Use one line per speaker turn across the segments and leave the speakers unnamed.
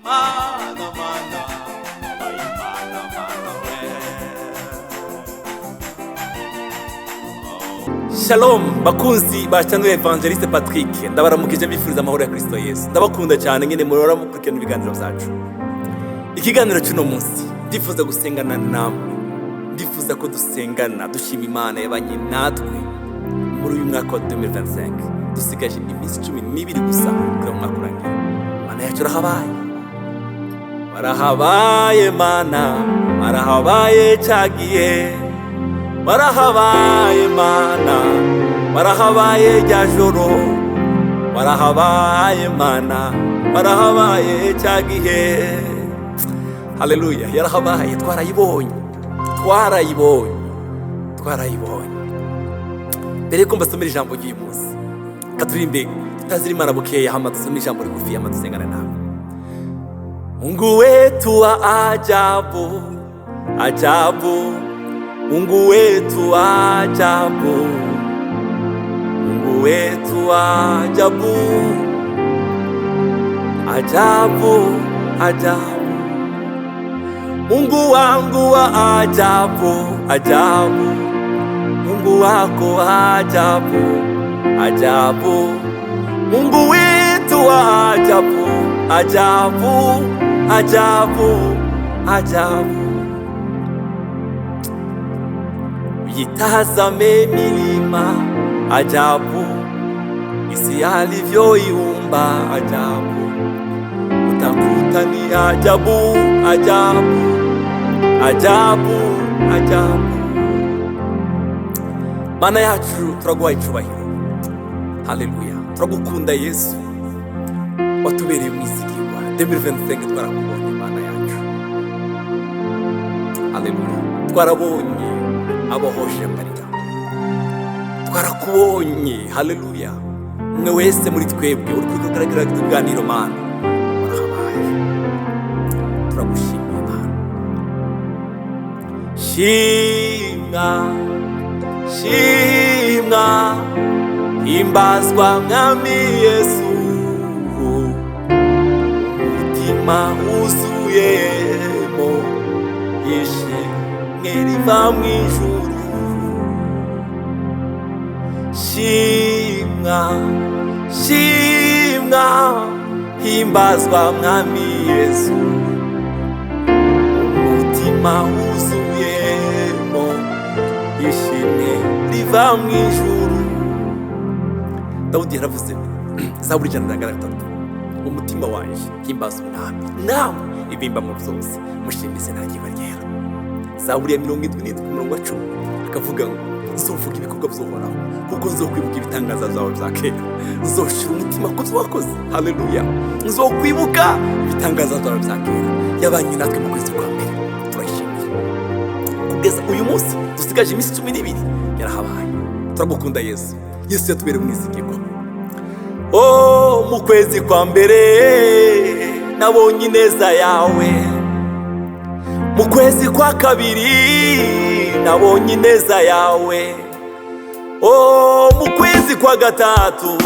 Mana, mana, wabaye Imana, mana we.
Shalom bakunzi ba channel Evangeliste Patrick, ndabaramukije mbifuriza amahoro ya Kristo Yesu. Ndabakunda cyane nyine murora mukurikirana ibiganiro byacu. Ikiganiro cy'uno munsi ndifuza gusengana namwe, ndifuza ko dusengana dushima Imana yabanye natwe muri uyu mwaka wa 2025. Dusigaje iminsi 12 gusa kugira ngo umwaka urangire. Mana yacu urahabaye, warahabaye Mana, warahabaye cyagiye, warahabaye Mana, warahabaye rya joro, warahabaye Mana, warahabaye cyagihe. Haleluya, yarahabaye, twarayibonye, twarayibonye, twarayibonye. Mbere yuko mbasomera ijambo ry'uyu munsi, katurimbe tutazira Imana bukeya, hama dusome ijambo rigufi, hama dusengane nawe. Mungu wetu wa ajabu, ajabu, Mungu wetu wa ajabu, Mungu wetu wa ajabu, ajabu, ajabu. Mungu wangu wa ajabu, ajabu, Mungu wako wa ajabu, ajabu, Mungu wetu wa ajabu, ajabu, ajabu, ajabu. Uitazame milima ajabu, isi alivyoiumba ajabu, utakuta ni ajabu, ajabu, ajabu, ajabu. Mana yacu turaguha icubahiro. Haleluya, turagukunda Yesu, watubereye umwizigirwa. 2025 twarakubonye Mana yacu. Haleluya, twarabonye abohoshe amarira, twarakubonye. Haleluya, umwe wese muri twebwe uri kugaragara tuganiro Mana, warahabaye, turagushimiye Mana. Shimwa, shimwa, himbazwa Mwami Yesu, umutima wuzuyemo ishimwe riva mu ijuru. Shimwa, shimwa, himbazwa Mwami Yesu, umutima wuzuyemo ishimwe riva mu ijuru. Dawudi yaravuze Zaburi 103, umutima wanje himbaza Umwami, nawe ibimba mu byose mushime izina ryiwe ryera. Zaburi ya 77 umurongo wa 10 akavuga ngo nzovuga ibikorwa by'Uhoraho, kuko nzokwibuka ibitangaza byawe bya kera, nzoshira umutima ku byo wakoze. Haleluya, nzokwibuka ibitangaza byawe bya kera. Yabanye natwe mu kwezi kwa mbere, turayishimiye. Kugeza uyu munsi dusigaje iminsi 12, yarahabaye. Turagukunda Yesu. Yesu yatubereye umwizigirwa. Oh, mu kwezi kwa mbere nabonye ineza yawe, mu kwezi kwa kabiri nabonye ineza yawe, oh, mu kwezi kwa gatatu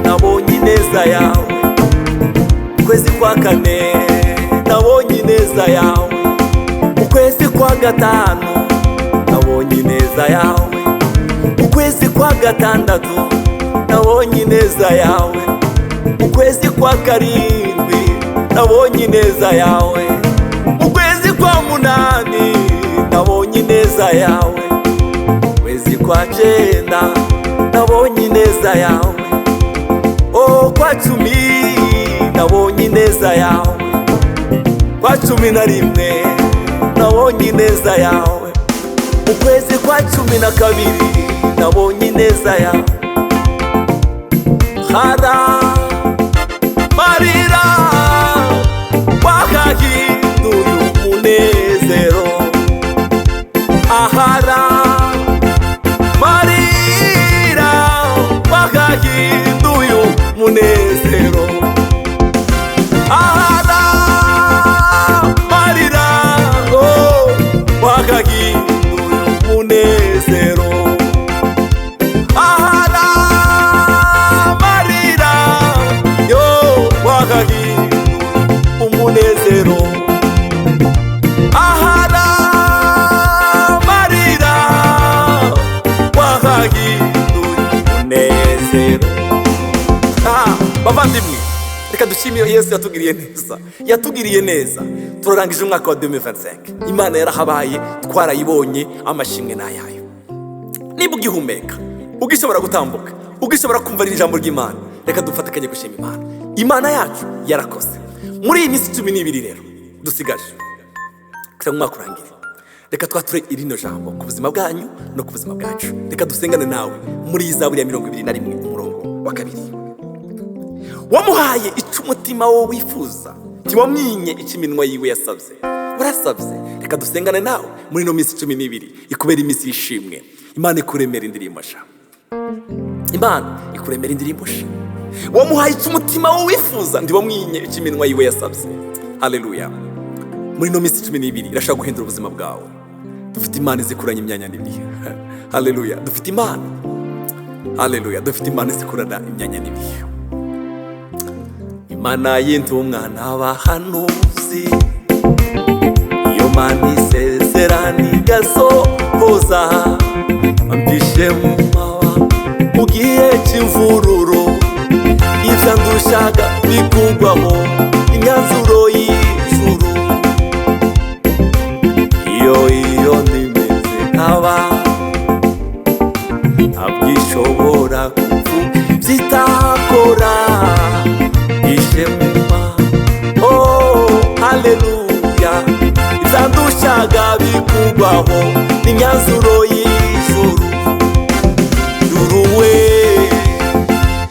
nabonye ineza yawe, mu kwezi kwa kane nabonye ineza yawe, mu kwezi kwa gatanu nabonye ineza yawe, mu kwezi kwa gatandatu nabonye ineza yawe, mu kwezi kwa karindwi nabonye ineza yawe, mu kwezi kwa munani nabonye ineza yawe, mu kwezi kwa cenda nabonye ineza yawe, oh, kwa 10 nabonye ineza yawe, kwa 11 nabonye ineza yawe, mu kwezi kwa 12 nabonye ineza yawe. Hara marira wakahinduye umunezero, ahara marira wakahinduye umunezero, ahara marira oh, wakahinduye umunezero, ahara marira yo wakahinduye umunezero. Ahari amarira wahahinduye umunezero. Bavandimwe, reka dushimire Yesu yatugiriye neza, yatugiriye neza. Turarangije umwaka wa 2025, Imana yarahabaye, twarayibonye, amashimwe n'ayayo. Niba ugihumeka, ugishobora gutambuka, ugishobora kumva iri jambo ry'Imana, reka dufatikanye gushima Imana. Imana yacu yarakoze. Muri iyi minsi 12 rero dusigaje kugira ngo umwaka urangire, reka twature irino jambo ku buzima bwanyu no ku buzima bwacu. Reka dusengane nawe muri iyi Zaburi ya 21 umurongo wa 2. Wamuhaye icyo umutima wo wifuza, ntiwamwinye icyo iminwa yiwe yasabye. Warasabye, reka dusengane nawe muri ino minsi 12 ikubera iminsi y'ishimwe. Imana ikuremera indirimbo sha, Imana ikuremera indirimbo sha. Wamuhaye icyo umutima wo wifuza, ntiwamwinye icyo iminwa yiwe yasabye. Haleluya. Muri ino minsi 12 irashobora guhindura ubuzima bwawe. Dufite Imana izikuranya imyanya n'ibihe. Haleluya. Dufite Imana, haleluya, dufite Imana izikurana imyanya n'ibihe. Imana y'intumwa n'abahanuzi, iyo Mana isezerana igasohoza, ampishe mu mababa mu gihe cy'imvururu, ibyandushaga bikugwaho imyanzuro y'ijuru. Iyo ndimeze nkaba ntabwo ishobora kuvuga ibyitakora ishema. Oh, haleluya. Ibyandushaga bikugwaho n'imyanzuro y'ijuru. Juruwe,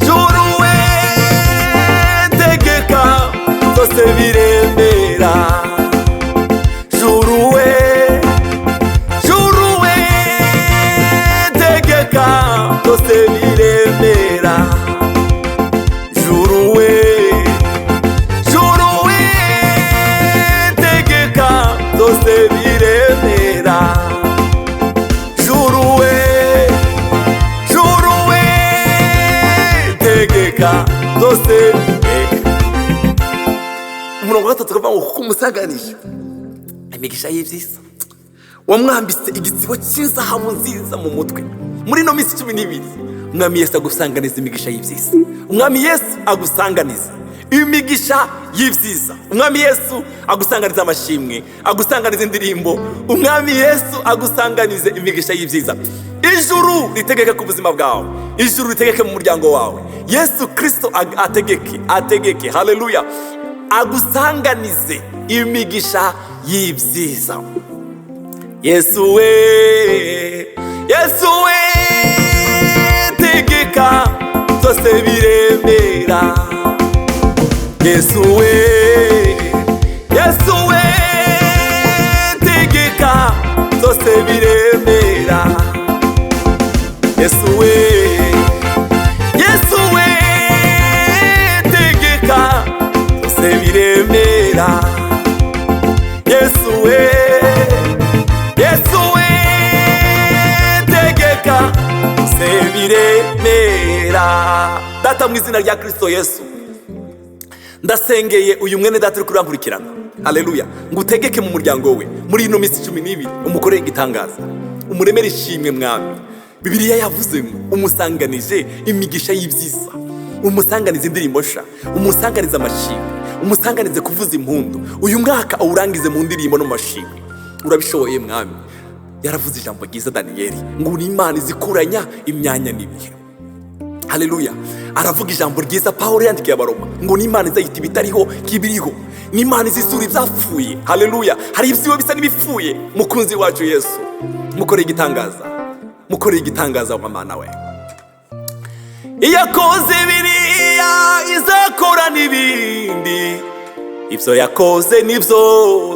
juruwe, tegeka byose biremera. Juruwe, juruwe, tegeka byose biremera. Juruwe, juruwe, tegeka byose biremera. Juruwe, juruwe, tegeka byose. Umurongo wa 3 ukavuga ngo kuko umusanganije imigisha y'ibyiza, wamwambitse igitsibo cy'izahabu nziza mu mutwe. Muri ino minsi 12 Umwami Yesu agusanganiza imigisha y'ibyiza. Umwami Yesu agusanganiza imigisha y'ibyiza. Umwami Yesu agusanganiza amashimwe, agusanganiza indirimbo. Umwami Yesu agusanganize imigisha y'ibyiza. Ijuru ritegeke ku buzima bwawe, ijuru ritegeke mu muryango wawe. Yesu Kristo ategeke, ategeke. Haleluya. Agusanganize imigisha y'ibyiza. Yesu we, Yesu we, tegeka byose biremera. Yesu we, Yesu we, tegeka byose biremera. Yesu we, Yesu we, tegeka byose biremera. Yesu we, Yesu we, tegeka byose biremera. Data, mu izina rya Kristo Yesu, ndasengeye uyu mwene data uri kurankurikirana. Haleluya. Ngo utegeke mu muryango we muri ino minsi 12, umukorere igitangaza, umuremere ishimwe. Mwami, Bibiliya yavuze ngo umusanganije imigisha y'ibyiza, umusanganize indirimbo nsha, umusanganize amashimwe, umusanganize kuvuza impundu. Uyu mwaka awurangize mu ndirimbo no mu mashimwe. Urabishoboye Mwami. Yaravuze ijambo ryiza Daniyeli ngo uri Imana izikuranya imyanya n'ibihe. Haleluya. Aravuga ijambo ryiza Pawulo yandikiye Abaroma ngo ni Imana izayita ibitariho kibiriho, ni Imana izisura ibyapfuye. Haleluya. Hari ibyiwe bisa n'ibipfuye. Mukunzi wacu Yesu, mukoreye igitangaza, mukoreye igitangaza wa Mana we. Iyo akoze biriya izakora n'ibindi. Ibyo yakoze nibyo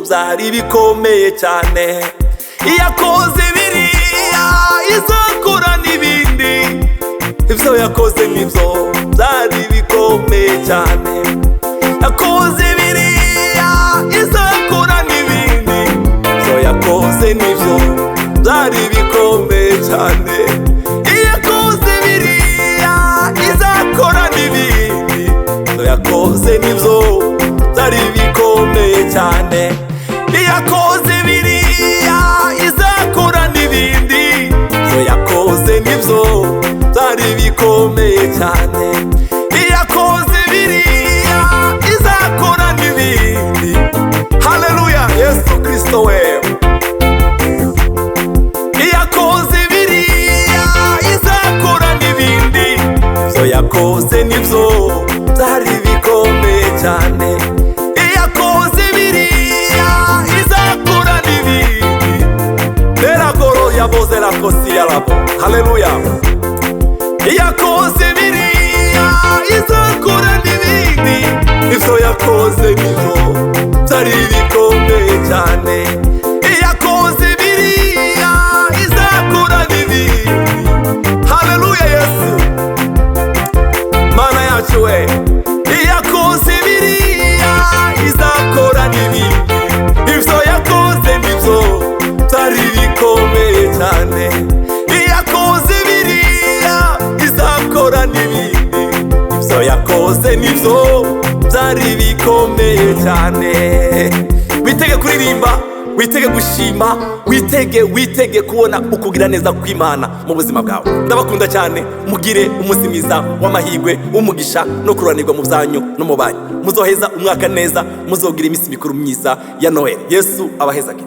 byari bikomeye cyane. Iyo akoze biriya izakora n'ibindi. Ibyo yakoze nibyo byari bikomeye cyane. Yakoze biriya izakora n'ibindi. Ibyo yakoze nibyo byari bikomeye cyane. Iyo yakoze biriya izakora n'ibindi. Ibyo yakoze nibyo byari bikomeye cyane. La kosiyarabo. Haleluya. Yakoze biriya, izakora n'ibindi. Ibyo yakoze nibyo byari bikomeye cyane. Yakoze biriya, izakora n'ibindi. Haleluya. Yesu Mana yacu we, yakoze biriya, izakora n'ibindi. Ibyo yakoze nibyo byari bikomeye cyane. Yakoze biriya, izakora n'ibindi. Ibyo yakoze nibyo byari bikomeye cyane. Witege kuririmba, witege gushima, witege kubona ukugira neza kw'Imana mu buzima bwawe. Ndabakunda cyane. Mugire umunsi mwiza w'amahirwe, w'umugisha no kururanirwa mu byanyu no mu banyu. Muzoheza umwaka neza, muzogira iminsi mikuru myiza ya Noheli. Yesu abahezagire.